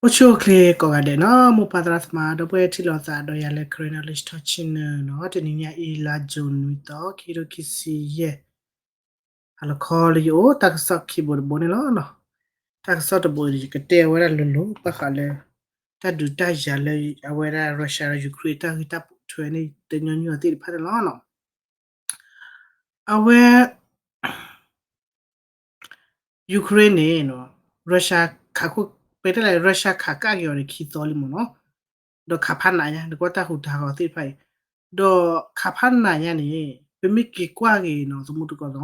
အိၣ်ဆူၣ်အိၣ်ချ့ကိးဂၤဒဲးနီၤ, မိၢ်ပၢ်သရၣ်သမါ ဒီပုၢ်ဝဲၢ်ထံၣ်လိာ်သးဒီးယၤလၢ Karen Knowledge Talk Channel နီၤ, တနံၤညါအံၤ လါ June နွံသီ ခံကထိခံဆံယဲၢ် ဟါလီၤခီလၢယအိၣ် တၢ်ကစီၣ်ခံဘိတဘိန့ၣ်လီၤ. တၢ်ကစီၣ်တဘိန့ၣ် ယကတဲဝဲဒၣ်လိၤလိၤ ဘၣ်ဃးလၢ တၢ်ဒုးတၢ်ယၤလၢ အဝဲဒၣ် Russia ဒီး Ukraine တၢ်ဂ့ၢ်တၢ်ဘါထွဲန့ၣ် တညီနုၢ်အီၤသ့ၣ်တဖၣ်န့ၣ်လီၤ. အဝဲ Ukraine န့ၣ် Russia ခးခိၣ် ပတဲလဲၣ် Russia ခးကၣ်က့ၤအီၤန့ၣ် ခံသီလံမ့ၢ်နီၤ, ဒီးခးဖးနးညါ နကွၢ်တၢ်ဟူးတၢ်ဂီၤသ့ၣ်တဖၣ်အံၤ, ဒီးခးဖးနးညါန့ၣ် ပမ့ၢ်က့ၤကွၢ်က့ၤနီၤ သမူသကိးသီ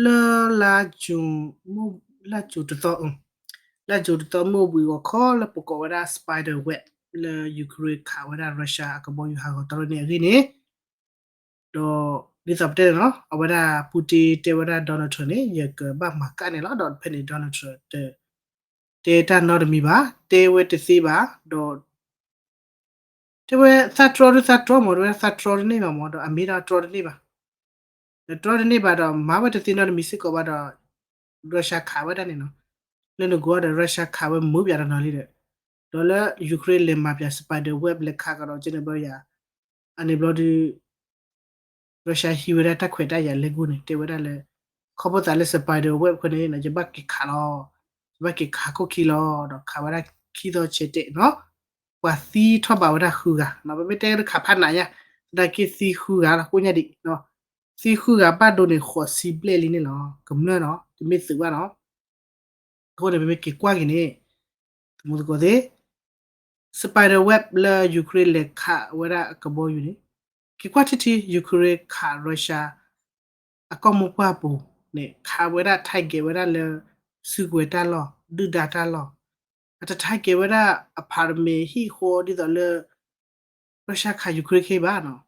လၢလါ June လါ June တသီ လါ June တသီ မုၢ်အိၣ်ဘှံးဂီၤခီလၢပကိးဝဲဒၣ် spider web လၢ Ukraine ခးဝဲဒၣ် Russia အကဘီယူၤဟးဂီၤတၢ်ရ့န့ၣ်အဂ့ၢ်န့ၣ် ဒီးဒ်သိးပတဲန့ၣ်လီၤ, အဝဲဒၣ် Putin တဲဝဲဒၣ် Donald Trump န့ၣ် ယကဘၣ်မၤကၣ်န့ၣ်လီၤ. ဒီးဖဲန့ၣ် Donald Trump တဲတၢ်နီတမံၤဘၣ်, တဲဝဲတသ့ဘၣ်, ဒီး တဲဝဲသးတြီဒုသးတြီမး, တဲဝဲသးတြီတန့ၢ်ဘၣ်မး, ဒီးအမ့ၢ်ဒီးတြီတန့ၢ်ဘၣ်, ဒီးတြီတန့ၢ်ဘၣ်ဒီး မၤဝဲတသ့နီတမံၤစ့ၢ်ကီးဘၣ်ဒီး Russia ခးဝဲဒၣ်န့ၣ်နီၤ, လၢနကွၢ်ဒီး Russia ခးဝဲမုာ်ပၠးတနီၤလံဒီး, ဒီးလၢ Ukraine လဲၤမၤပၠး spider web လဲၤခးကဒီးကဲန့ၣ်ဘျီယၤ အန့ၣ်ဘျီဒုး Russia ဟံးဝဲဒၣ်တၢ်ခွဲးတၢ်ယာ်လဲၤဂီၢ်န့ၣ် တဲဝဲဒၣ်လၢ ခီဖျိသးလၢ spider web အဃိန့ၣ် ယဘၣ်က့ၤခးလီၤ, ယဘၣ်က့ၤခးခိၣ်ခံလီၤ, ဒီးခးဝဲဒၣ်ခံသီဆဲးတဲာ်နီၤ, ပှၤသံထီၣ်ဘးဝဲဒၣ်ဃုဂၤ, ပမ့ၢ်တဲလၢခးဖးနးညါ သနာ်က့သံဃုဂၤလီၤ ကိးညါဒံး, သံဃုဂၤဘၣ်ဒိန့ၣ် ဃိးဆံဘျဲၣ်လံန့ၣ်လီၤ, ကမျၢၢ်နီၤ တမ့ၢ်သုးဘၣ်နီၤ. အဃိန့ၣ် ပမ့ၢ်က့ၤကွၢ်က့ၤန့ၣ် သမူသကိးသ့ၣ် spider web လၢ Ukraine လဲၤခးဝဲဒၣ်အကဘီယူၤန့ၣ် က့ၤကွၢ်ထံထံ Ukraine ခး Russia အကီၢ်မိၢ်ပှၢ်ပူၤန့ၣ် ခးဝဲဒၣ် target ဝဲဒၣ်လၢ စုကဝဲၤတၢ်လီၢ် ဒုၣ်ဒါတၢ်လီၢ်, အတ target ဝဲဒၣ် apartment ဟံၣ်ဃီဒ်သိးလၢ Russia ခး Ukraine ခဲအံၤဘၣ်နီၤ.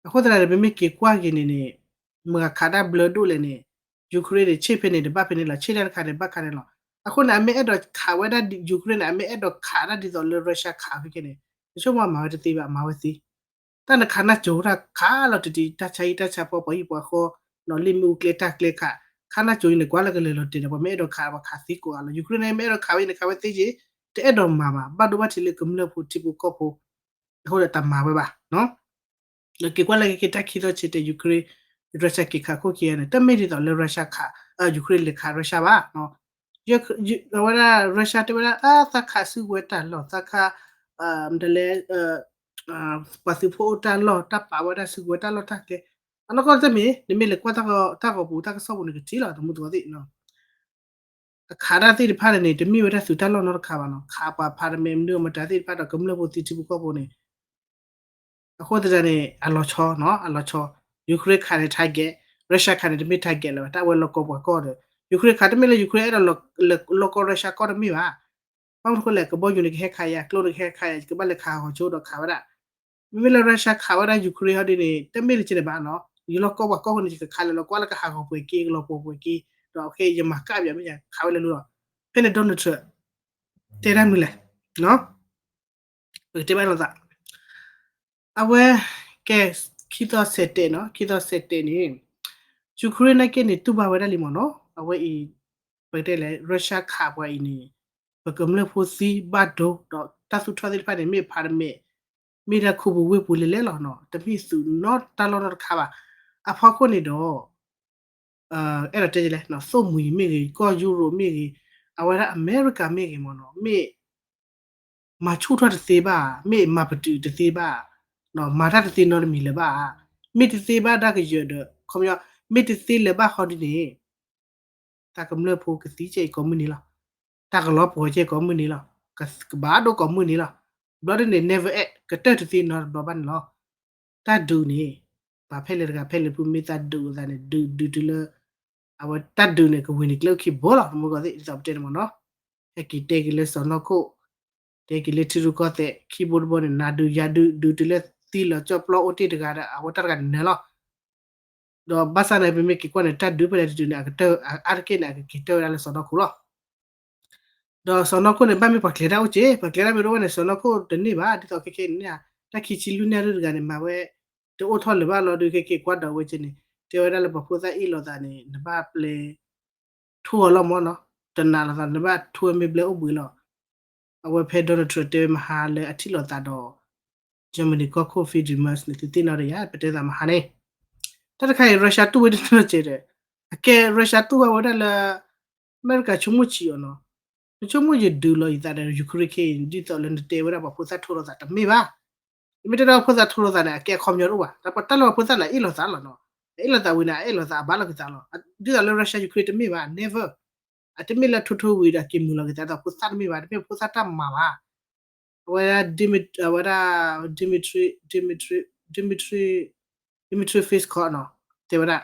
အဃိသတးဒီး ပမ့ၢ်က့ၤကွၢ်က့ၤန့ၣ်န့ၣ် မတၤခးတၢ်ဘျၢဒိၣ်လဲၣ်န့ၣ် Ukraine န့ၣ် ဆ့ၣ်ဖဲန့ၣ်တဘၣ်ဖဲန့ၣ်လီၤ, ဆ့ၣ်တၢ်တခါန့ၣ်ဘၣ်ခါန့ၣ်လီၤ. အဃိန့ၣ် အမ့ၢ်အဲၣ်ဒိးခးဝဲဒၣ် Ukraine န့ၣ် အမ့ၢ်အဲၣ်ဒိးခးတၢ်ဒ်သိးလၢ Russia ခးဖဲခဲန့ၣ် တဆိကမိၣ်မၤဝဲတသ့ဘၣ် မၤဝဲသ့ တၢ်နခးနၢ်ကၠိတၢ်ခးလီၤတံၢ်တံၢ် တၢ်ဆါဟံၣ်တၢ်ဆါဖီ ပှၤဟံၣ်ပှၤဃီ နီၣ်လ့ၣ်မ့ၣ်အူကျဲတၢ်ကျဲခး, ခးနၢ်ကၠိအံၤန့ၣ် ကွၢ်လၢကလဲၤလီၤတဲာ်ဒီး ပှၤမ့ၢ်အဲၣ်ဒိးခး ပှၤခးသ့ကိးဂၤလီၤ. Ukraine န့ၣ် မ့ၢ်အဲၣ်ဒိးခးဝဲအံၤန့ၣ် ခးဝဲသ့က့ၤ, တအဲၣ်ဒိးမၤဘၣ်, ဘၣ်ဒိဘၣ်ထံးလၢကမျၢၢ်ဖိထံဖိကီၢ်ဖိ, အဃိဒီးတမၤဝဲဘၣ် ဒီးက့ၤကွၢ်လၢက့ၤက့ၤတၢ်ခံသီဆဲးတဲာ် Ukraine, Russia က့ၤခးခိၣ်ခံဂၤန့ၣ် တမ့ၢ်ဒ်သိးလၢ Russia ခး, Ukraine လဲၤခး Russia ဘၣ်. အဝဲဒၣ် Russia တဲဝဲဒၣ် အါ သးခးစုကဝဲၤတၢ်လီၢ်, သးခး မတၤလဲၣ် ပှၤသုးဖိအိၣ်တၢ်လီၢ်, တၢ်ပာ်ဝဲဒၣ်စုကဝဲၤတၢ်လီၢ်တၢ်ကျဲ, အနီၢ်ကီၢ်တမ့ၢ် နမ့ၢ်လဲၤကွၢ်တၢ်ဂီၤပူၤတၢ်ကစီၣ်ပူၤန့ၣ်ကထံၣ်လီၤ သမူသကိးသ့ၣ် အခးတၢ်သ့ၣ်တဖၣ်န့ၣ်န့ၣ် တမ့ၢ်ဝဲဒၣ်သုးတၢ်လီၢ်နီတခါဘၣ်နီၤ, ခးပှၤ apartment မနုၤမတၤသ့ၣ်တဖၣ်ဒီး ကမျၢၢ်ဖိသံထံဖိကီၢ်ဖိန့ၣ် အဃိသတးန့ၣ် အလီၤဆီနီၤ အလီၤဆီ, Ukraine ခးန့ၣ် target, Russia ခးန့ၣ် တမ့ၢ် target လၢၤဘၣ်, တၢ်ဝဲလီၢ်ကီၢ်ပှၤကီၢ်ဒီး Ukraine ခးတမ့ၢ်လၢ Ukraine အဲၣ်ဒိးလီၢ်ကီၢ် Russia ကီၢ်တမ့ၢ်ဘၣ်. ဘၣ်မနုၤအဃိလဲၣ်, ကဘီယူၤန့ၣ်ကဟဲခးယၤ, ကျိန့ၣ်ကဟဲခးယၤ, ယကဘၣ်လဲၤခးဟီၣ်ခိၣ်ဒီးခးဝဲဒၣ် မ့မ့ၢ်လၢ Russia ခးဝဲဒၣ် Ukraine ဟီဒ်န့ၣ် တမ့ၢ်လၢကဲန့ၣ်ဘၣ်နီၤ, ယလီၢ်ကီၢ်ပှၤကီၢ်ဃိန့ၣ် ယကခးလဲၤလီၤကွၢ်လၢကဟးဂီၤပှဲၤက့ၤ ကလီၤပှီၢ်ပှဲၤက့ၤ, ဒီးခဲအံၤယမၤကၣ်ပၠးမ့ၢ်ယခးဝဲလၢလီၤ. ဖဲန့ၣ် Donald Trump တဲတၢ်မနုၤလဲၣ်, ပကတဲဘၣ်လိာ်သး, အဝဲ ကဲ ခံသီဆဲးတဲာ်နီၤ, ခံသီဆဲးတဲာ်န့ၣ် Ukraine နာ်က့န့ၣ် တူၢ်ဘၣ်ဝဲဒၣ်လံမ့ၢ်နီၤ, အဝဲအံၤ ပကတဲလဲၣ် Russia ခးပှၤအံၤန့ၣ် ပကမျၢၢ်ဖိသံဘၣ်ဒိ ဒီးတၢ်သူၣ်ထီၣ်သ့ၣ်တဖၣ်န့ၣ် မ့ၢ်ဖးတမဲာ် မ့ၢ်ဒၣ်ခူပူၤဝ့ၢ်ပူၤလဲၣ်လဲၣ်လီၤနီၤ, တမ့ၢ်သုးနီတၢ်လီၢ်နီတခါဘၣ်. အဖီခိၣ်န့ၣ်ဒီး အဲၣ်ဒိးတဲလဲၣ် သိၣ်မှံၤမ့ၢ်ဂ့ၤ, ကီၢ်ယူရိၤမ့ၢ်ဂ့ၤ, အဝဲဒၣ်အမဲရကၤမ့ၢ်ဂ့ၤမ့ၢ်နီၤ, မ့ၢ် မၤဆူၣ်ထီၣ်တသ့ဘၣ်, မ့ၢ်မၤပတုာ်တသ့ဘၣ်, မၤတၢ်တသ့နီတမံၤလၢၤဘၣ်, မ့ၢ်တသ့ဘၣ်ဒၣ်ကယၢၤဒီး ခီပညီ မ့ၢ်တသ့လၢၤဘၣ်ဟီဒ်န့ၣ် တၢ်ကမျၢၢ်ဖိကသံကဲအံၤကိးမုၢ်နံၤလီၤ. တၢ်ကလီၤပှီၤကဲကိးမုၢ်နံၤလီၤ. ကဘၣ်ဒိကိးမုၢ်နံၤလီၤ. ဘျီဒ်န့ၣ် never end ကတၢၢ်တသ့နီတဘျီဘၣ်န့ၣ်လီၤ. တၢ်ဒုးန့ၣ် ပှၤဖဲလဲၣ်တဂၤဖဲလဲၣ်ဖုမ့ၢ်သးဒုးအသးန့ၣ် ဒုးဒုးတုၤလၢ အဝဲတၢ်ဒုးန့ၣ် ကဝံၤန့ၣ်ကျဲအိၣ်ခံဘိလီၤ. သမူသကိးသ့ၣ် ဒ်သိးပတဲန့ၣ်မ့ၢ်နီၤ. ဟဲက့ၤတဲက့ၤလၢစီၢ်နီၤခိၣ်, တဲက့ၤလၢထံရူၢ်ကီၢ်သဲး ခံဘိတဘိန့ၣ် နၤဒုးယၤဒုး ဒုးတုၤလၢသံလီၤကၠီၣ်ပျီအိၣ်တ့ၢ်တဂၤဒီး အဝဲတၢ်တဂၤန့ၣ်နၢၤလီၤ. ဒီးဘၣ်ဆၣ်န့ၣ် ပမ့ၢ်က့ၤကွၢ်န့ၣ် တၢ်ဒုးဖဲလဲၣ်တတုၤန့ၣ် အကတၢၢ်အါတက့ၢ်န့ၣ် အကက့ၤတၢၢ်ဝဲဒၣ်လၢစီၢ်နီၤခိၣ်လီၤ. ဒီးစီၢ်နီၤခိၣ်န့ၣ် ဘၣ်မ့ၢ်ပှၤကျဲၤတၢ်အိၣ်က့, ပှၤကျဲၤတၢ်မ့ၢ်တအိၣ်ဘၣ်န့ၣ် စီၢ်နီၤခိၣ်တန့ၢ်ဘၣ်. ဒ်သိးခဲခဲန့ၣ် တၢ်ခံဆံလွံၢ်နံၣ်တဂၤန့ၣ် မၤဝဲ တအိၣ်ထီၣ်လၢၤဘၣ်လီၤ. ဒုးခဲက့ၤကွၢ်ဒီးဝဲက့န့ၣ် တဲဝဲဒၣ်လၢပှၤဖိသၣ်အ့ၣ်လိာ်သးန့ၣ် နဘၣ်ပျဲ ထိၣ်အီၤလီၤမ့ၢ်နီၤ, တနာ်လိာ်သး နဘၣ်ထိၣ်ဝဲမ့ၢ်ဘျဲၣ်အိၣ်ဘှံးလီၤ. အဝဲဖဲ Donald Trump တဲဝဲမဟါလၢအထံၣ်လိာ်သးဒီး Germany ကီၢ်ခိၣ် Friedrich Merz န့ၣ် သုသ့ၣ်နီၣ်ဒီးယၤ ပတဲသးမဟါန့ၣ်, တၢ်တခါအံၤ Russia တူၢ်ဝဲတနီၤနီၤကဲးဒီး, အကဲ Russia တူၢ်ဘၣ်ဝဲဒၣ်လၢ အမဲရကၤဆိကမိၣ်ဆံးအီၤနီၤ, နဆိကမိၣ်ယဒုးလီၤယသးဒီး Ukraine ခဲအံၤ ဒ်သိးလၢနတဲဝဲဒၣ်ပှၤဖိသၣ်ထိလိာ်သးတမ့ၢ်ဘၣ်. မ့ၢ်တဲဒၣ်ဖိသၣ်ထိလိာ်သးန့ၣ် အကဲအခီပညီတအိၣ်ဘၣ်, တၢ်လၢပှၤဖိသၣ်န့ၣ် အ့ၣ်လိာ်သးလီၤနီၤ, အ့ၣ်လိာ်သးဝံၤန့ၣ် အအဲၣ်လိာ်သးအဘၣ်လိာ်က့ၤသးလီၤ. ဒ်သိးလၢ Russia Ukraine တမ့ၢ်ဘၣ် never, အတမ့ၢ်လၢထိထိဝံၤဒီးက့ၤမုာ်လီၤက့ၤသးဒီးဖိသၣ်တမ့ၢ်ဘၣ်, တမ့ၢ်ဖိသၣ်တၢ်မၤဘၣ်. အဝဲဒၣ် Dmitry, အဝဲဒၣ် Dmitry, Dmitry, Dmitry, Dmitry Peskov နီၤ, တဲဝဲဒၣ်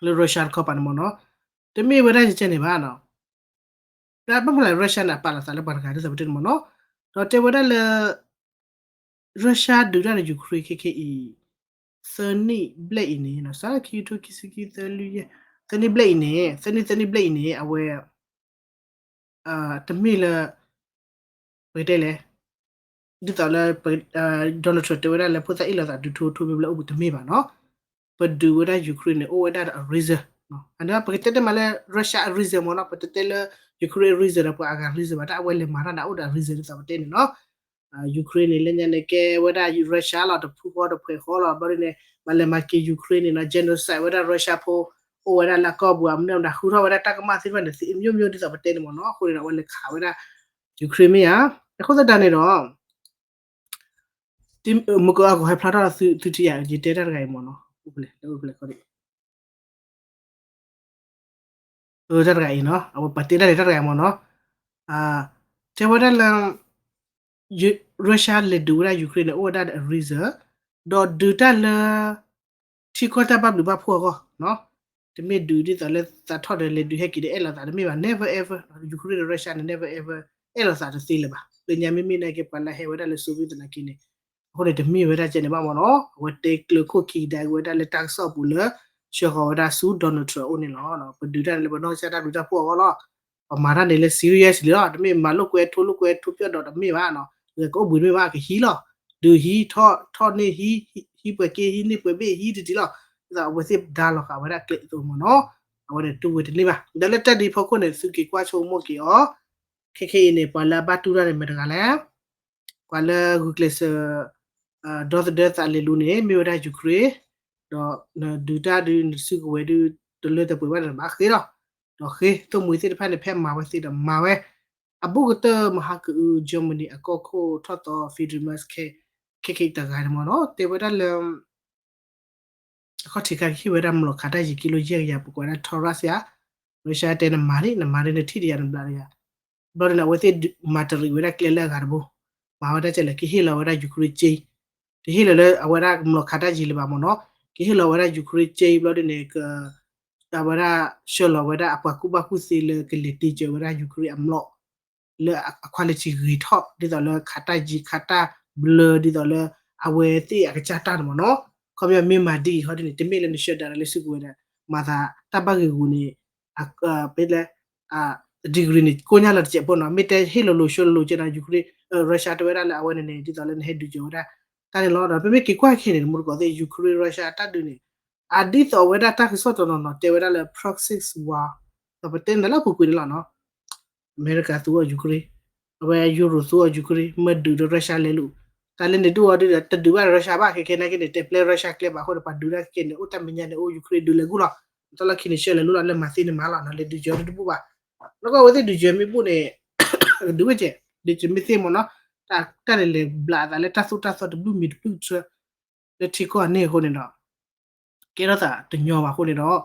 လၢ Russia တခီပၤန့ၣ်မ့ၢ်နီၤ, တမ့ၢ်ဝဲဒၣ်ယကဲန့ၣ်ဘၣ်နီၤ. ဘၣ်မနုၤလဲၣ် Russia န့ၣ် အပာ်လီၤသးလၢပှၤတဂၤဒ်သိးပတဲန့ၣ်မ့ၢ်နီၤ, ဒီးတဲဝဲဒၣ်လၢ Russia ဒုးတၢ်ဒီး Ukraine ခဲခဲအံၤ သၢနံၣ်ဘျဲၣ်အံၤန့ၣ်, စးခံထိခံဆံခံ သၢလွံၢ်ယဲၢ်, သၢနံၣ်ဘျဲၣ်အံၤန့ၣ်, သၢနံၣ် သၢနံၣ်ဘျဲၣ်အံၤန့ၣ် အဝဲ တမ့ၢ်လၢ ပကတဲလဲၣ်, ဒ်သိးလၢ Donald Trump တဲဝဲဒၣ်လၢဖိသၣ်အ့ၣ်လိာ်သးဒုးထိထိဘျဲဘျဲအိၣ်ပူၤတမ့ၢ်ဘၣ်နီၤ. ပဒုးဝဲဒၣ် Ukraine န့ၣ် အိၣ်ဝဲဒၣ်ဒီးအ reason, အန့ၣ်ပကတဲတဲမးလၢ Russia အ reason မ့ၢ်နီၤ, ပတတဲလၢ Ukraine အ reason ဒီးပှၤအဂၤ reason ဘၣ်, တၢ်အဝဲလဲၤမၤတၢ်န့ၣ် အိၣ်ဒီးအ reason ဒ်သိးပတဲန့ၣ်နီၤ. Ukraine န့ၣ် လၢညါန့ၣ် ကဲဝဲဒၣ် Russia လီၤ, တဖုဃီတဖှဲးဃီလီၤ. ဘျီဒ်န့ၣ် မၤလဲၤမၤက့ၤ Ukraine န့ၣ်နီၤ, genocide ဝဲဒၣ် Russia ဖိ, အိၣ်ဝဲဒၢလၢကီၢ်ပူၤ မနုၤမတၤ ဃုထီၣ်ဝဲဒၣ်တၢ်ကမၣ်သ့ၣ်တဖၣ်န့ၣ် သ့ မျိုးမျိုး ဒ်သိးပတဲန့ၣ်မ့ၢ်နီၤ. အဃိန့ၣ်ဒီး အဝဲလဲၤခးဝဲဒၣ် Ukraine မ့ၢ်ဧါ. အဃိသတးန့ၣ်ဒီး မုၢ်ကီၤအဂီၤဟဲဖျါထီၣ်သုထံၣ်ယၤ ယတဲတၢ်တဂၤအံၤမ့ၢ်နီၤ, အိၣ်ဖဲလဲၣ်, အိၣ်ဖဲလဲၣ်ခီဒံး တၢ်တဂၤအံၤနီၤ, အဝဲပှၤတဲတၢ်န့ၣ်တၢ်တဂၤအံၤမ့ၢ်နီၤ, တဲဝဲဒၣ်လၢ Russia လဲၤဒုးဝဲဒၣ် Ukraine န့ၣ် အိၣ်ဝဲဒၣ်ဒီးအ reason, ဒီးဒုးတၢ်လၢ ထံကီၢ်တၢ်ဘၣ်ဘျုးဘၣ်ဖှိၣ်အဂီၢ်, တမ့ၢ်ဒုးဒ်သိးလၢသးထီၣ်ဒီးလဲၤဒုးဟဲက့ၤဒီးအဲၣ်လိာ်သးတမ့ၢ်ဘၣ်, never ever, Ukraine ဒီး Russia န့ၣ် never ever အဲၣ်လိာ်သးတသ့လၢၤဘၣ်. လၢညါမ့မ့ၢ်နာ်က့ ပှၤလၢဟဲဝဲဒၣ်လၢ Soviet သနာ်က့န့ၣ်, အဃိန့ၣ် တမ့ၢ်ဝဲဒၣ်ကဲန့ၣ်ဘၣ်မ့ၢ်နီၤ, အဝဲတဲကျၢၤခိၣ်ခံကဒါက့ၤဝဲဒၣ်လၢတၢ်ကစီၣ်အပူၤလၢ ဆှၢဃီၤဝဲဒၣ်ဆူ Donald Trump အအိၣ်န့ၣ်လီၤ. ပဒုးတၢ်န့ၣ်လၢပနီၢ်ကစၢ်တၢ်ဘျုးတၢ်ဖှိၣ်အဂီၢ်လီၤ. ပမၤတၢ်န့ၣ်လၢ serious လံလီၤ, တမ့ၢ်မၤလိာ်ကွဲထိလိာ်ကွဲထိပၠီၣ်ဒီးတမ့ၢ်ဘၣ်နီၤ, ကအိၣ်ဘှံးတမ့ၢ်ဘၣ် ကဟံးလီၤ, ဒုးဟံးထီၣ်ထီၣ်န့ၢ်ဟံး, ဟံးပှဲၤက့ဟံးန့ၢ်ပှဲၤဘ့ၣ်ဟံးတတံၢ်လီၤ, ဒ်သိးအဝဲသ့ၣ်ဒါလီၤဃာ်ဝဲဒၣ်ကျဲအသိးမ့ၢ်နီၤ, အဝဲန့ၣ်တူၢ်ဝဲတန့ၢ်ဘၣ်. ဒီးလၢတၢ်ဒ်ဖီခိၣ်န့ၣ် သုက့ၤကွၢ်ဆိကမိၣ်က့ၤအီၤ, ခဲခဲအံၤန့ၣ် ပှၤလၢအဘၣ်တူၢ်တၢ်န့ၣ်မ့ၢ်တဂၤလဲၣ်, ပှၤလၢဂုာ်ကျဲးစၢး ဒီသဒၢသးလဲၤလူၤန့ၣ် မ့ၢ်ဝဲဒၣ် Ukraine, ဒီးနဒုးတၢ်ဒုးနစုကဝဲၤဒုး တလၢတပှဲၤဘၣ်န့ၣ်ဘၣ်ဃ့လီၤ. ဒီးဃ့သိၣ်မှံၤသ့ၣ်တဖၣ်န့ၣ် ဖဲမၤဝဲသ့ဒီးမၤဝဲ, အဘူးကတၢၢ်မဟါကအု Germany အကီၢ်ခိၣ်ထီၣ်သီ Friedrich Merz ခဲ ခဲခဲတဂၤန့ၣ်မ့ၢ်နီၤ တဲဝဲဒၣ်လၢ အခီၣ်ထံးခါကဟ့ၣ်ဝဲဒၣ်မျိာ်ခးတၢ်ယံၤကံလိယဲၢ်ကယၤ ပကွၢ်ဒၣ် Taurus ယၤ, Russia တဲနမၤဒံး နမၤဒံး နထံၣ်တယၤနဘျးတယၤ, ဘျီဒ်န့ၣ်အဝဲသ့ၣ်မၤတရံးဝဲဒၣ်ကျဲလၢအဂၤတဘိ, မၤဝဲဒၣ်ကဲလဲၣ် ကဟ့ၣ်လီၤဝဲဒၣ် Ukraine က့, တဟ့ၣ်လီၤလၢအဝဲဒၣ်မျိာ်ခးတၢ်ယံၤလၢၤဘၣ်မ့ၢ်နီၤ, ကဟ့ၣ်လီၤဝဲဒၣ် Ukraine က့ ဘျီဒ်န့ၣ် အဝဲဒၣ်ဆှၢလီၤဝဲဒၣ်အပှၤကူၣ်ဘၣ်ကူၣ်သ့လၢကလဲၤတ့စၢၤဝဲဒၣ် Ukraine အမျိာ် လၢအ quality ဂ့ၤထီၣ် ဒ်သိးလၢခးတၢ်ယံၤခးတၢ်ဘျၢ ဒ်သိးလၢအဝဲသ့ၣ်အကစၢ်တၢ်န့ၣ်မ့ၢ်နီၤ, ခီပညီမ့ၢ်မၤဒ်အံၤဟီဒ်န့ၣ် တမ့ၢ်လၢနဆှၢဒၣ်လၢစုကဝဲၤဒီး မၤသးတၢ်ဘၣ်ဂ့ၢ်ဂူာ်န့ၣ် ပလၢ degree န့ၣ် ကိညၢ်လီၤတစဲးဖိနီၤ, မ့ၢ်တဲဟ့ၣ်လီၤလိၤဆှၢလိၤကဲနီၤ Ukraine, Russia တဲဝဲဒၣ်လၢအဝဲန့ၣ်န့ၣ် ဒ်သိးလၢနဟဲဒုးစၢၤဝဲဒၣ် တၢ်န့ၣ်လီၤ. ဒီးပမ့ၢ်က့ၤကွၢ်ခဲန့ၣ် မူတကိးသ့ၣ် Ukraine Russia အတၢ်ဒုးန့ၣ် အဒ်သိးအဝဲဒၣ်တၢ်ကစီၣ်တနီၤနီၤတဲဝဲဒၣ်လၢ proxy war ဒီးပတဲန့ၣ်လၢအပူၤကွံာ်န့ၣ်လီၤနီၤ. အမဲရကၤသူအီၤ Ukraine, အဝဲ Europe သူအီၤ Ukraine, မ့ၢ်ဒုးဒီး Russia လဲၤလိာ်, တၢ်လၢန့ၣ်ဒုးအီၤဒုးဒီး တဒုးဘၣ် Russia ဘၣ် ခဲခဲနာ်က့န့ၣ် တဲပျဲ Russia ကျဲဘၣ်အဃိဒီး ပှၤဒုးတၢ်ခဲခဲန့ၣ် အိၣ်တၢ်မဲာ်ညါန့ၣ် အိၣ် Ukraine ဒုးလဲၤဂုၢ်လီၤ, တၢ်လီၢ်ခံန့ၣ် ဆှၢလဲၤလိာ်လီၤ လၢမၤသ့န့ၣ်မၤလီၤနီၤ, လဲၤဒုးစၢၤတဘူၣ်ဘၣ်, လၢကီၢ်ဝဲသ့ၣ်ဒုးစၢၤမ့ၢ်ဘူၣ်န့ၣ် ကဒုးဝဲကဲ, ဒုးစၢၤမ့ၢ်သ့မ့ၢ်နီၤ, တၢ်န့ၣ်လဲၤဘျးအသးလၢတၢ်သိၣ်တၢ်သီတဘျုးမံၤတဘျုးဆၢ လၢထံကီၢ်အန့ၣ်အဃိန့ၣ်ဒီး ကဲထီၣ်သးတညီဘၣ်အဃိန့ၣ်ဒီး